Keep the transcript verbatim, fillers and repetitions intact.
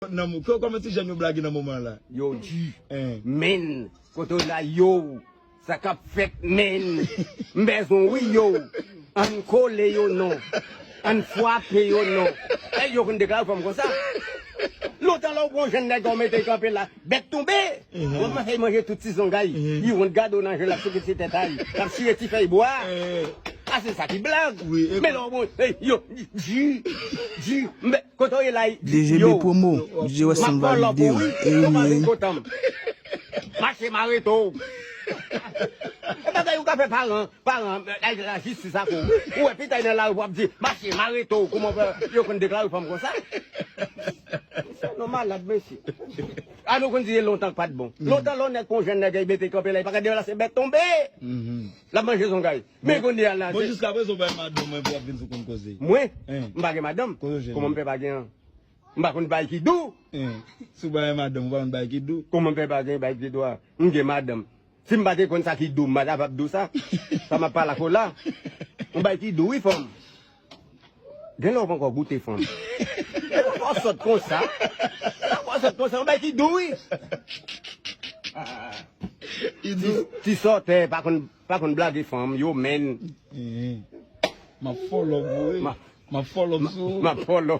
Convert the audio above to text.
Nan mo, kò-, kòman ti jèn yo blage nan moman la? Yo di, men, kote w la yo, sa k ap fèt men, m bezwen w wi yo, ann kole yo non, ann frape yo non. E yo konn deklare fanm konsa. Lontan la w pran yon jèn nèg w mete kanpe la, bèt tonbe. Ou ap fè manje tout ti zongay, li wont gade w nan je l ap souke ti tèt a l, l ap chire ti fèy bwa. A se sa ki blag. Men lè w bon, yo, di, di, m Kote w ye la? D G B Promo, D J Weston Valide, e wi, wi. Mache mare to. E bagay ou ka fè paran, paran, ay lajistis ak ou. Ou wè pitay nan lari pou ap di, mache mare to. Kouman fè yo konn deklare fanm konsa? Mesye, nou malad, mesye. A nou konn di e lontan k pa t bon. Lontan lè yon nèg pran yon jèn nèg e mete kanpe la, li pa ka deplase bèt tonbe. L ap manje zongay. Men kounye a la. Bon, jiskaprezan ou pa gen madanm mwen pou w ap vin sou konn koze. Mwen? M pa gen madanm. Kouman m fè pa gen an? M pa konn bay ki dou. Si w pa gen madanm, ou pa konn bay ki dou. Kouman m fè pa gen bay ki dou a? M gen madanm. Si m pa te konn sa ki dou, m pa t ap ap dou sa. Sa m ap pale ak ou la. M bay ki dou wi fanm. Gen lè w poko goute fanm. Gen lè w sòt konsa. Gen lè w sòt konsa, m bay ki dou wi. Ti sòtè pa konn, pa konn blage fanm, yo men. M ap follow pou ou wi. M ap follow sou ou. M ap follow.